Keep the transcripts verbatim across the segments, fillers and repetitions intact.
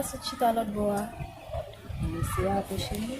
Sot chita lòt bò a. Mesye a apwoche nou.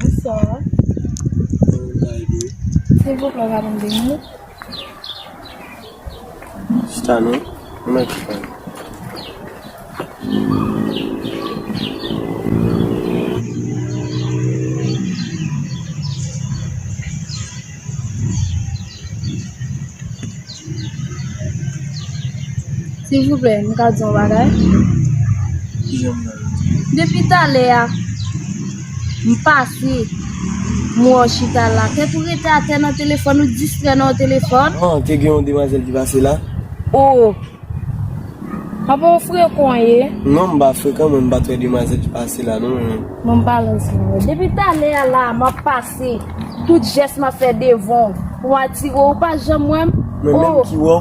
Bonsoir. Silvouplè, w ka ban m de minit? Chita non, mwen ki fè. Silvouplè, m ka di yon bagay? Ki jan m nan? Depi talè a, m pase, m wè w chita la. Tèt ou rete atè nan telefòn, ou distrè nan yon telefòn. Ah, te gen yon demwazèl ki pase la? Oh! Papa, w frekan ye. Non, m pa frekan, mwen, m pa t wè demwazèl ki pase la, non. Bon, m pale ansanm avè w. Depi talè a la, m ap pase. Tout jès m ap fè devan w. Pou m atire w, ou pa janm wè m. Mwen menm ki wè w?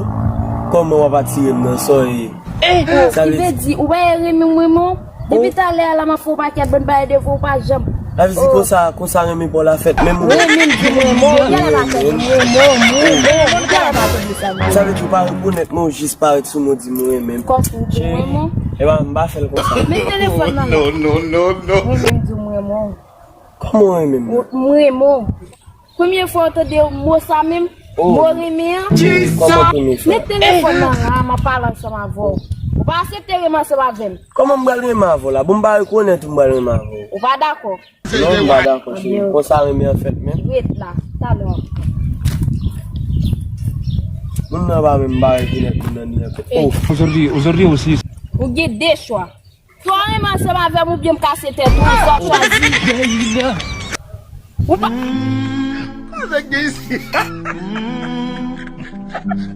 Kòman w ap atire m nan sa w ye? Oh, sa ki vle di, ou pa renmen m vrèman? Depi talè a la, m ap fè w pakèt bann bagay devan w, ou pa janm. Sa vle di konsa, konsa renmen pa w la fèt menm ou? Renmen m di m renmen w, genlè pa tande m renmen w, m renmen w, genlè pa tande sa m di. Sa vle di ou pa rekonèt mwen, ou jis parèt sou mwen di m ou renmen m. Kòm ou di m renmen w. Cheri, e pa, m pa fè l konsa. Men telefòn nan la. Non, non, non, non. Renmen m di m renmen w. Kòman w renmen m? M renmen w. Premye fwa w tande mo sa menm? Oh. Mo renmen an? Kòman premye fwa? Met telefòn nan la, m ap pale ansanm avè w. Ou pa aksepte renmen ansanm avè m. Kòman m pral renmen avè w la? Bon, m pa rekonèt ou m pral renmen avè w. Ou pa dakò? Non, m pa dakò, cheri. Konsa renmen an fèt menm. Ret la, talè. Moun nan pa menm, m pa rekonèt moun nan ni an fèt. Oh. Aujourd'hui, aujourd'hui aussi. Ou gen de chwa. Swa w renmen ansanm avè m oubyen m kase tèt ou, sa w chwazi. Ou pa. Sa k gen isit?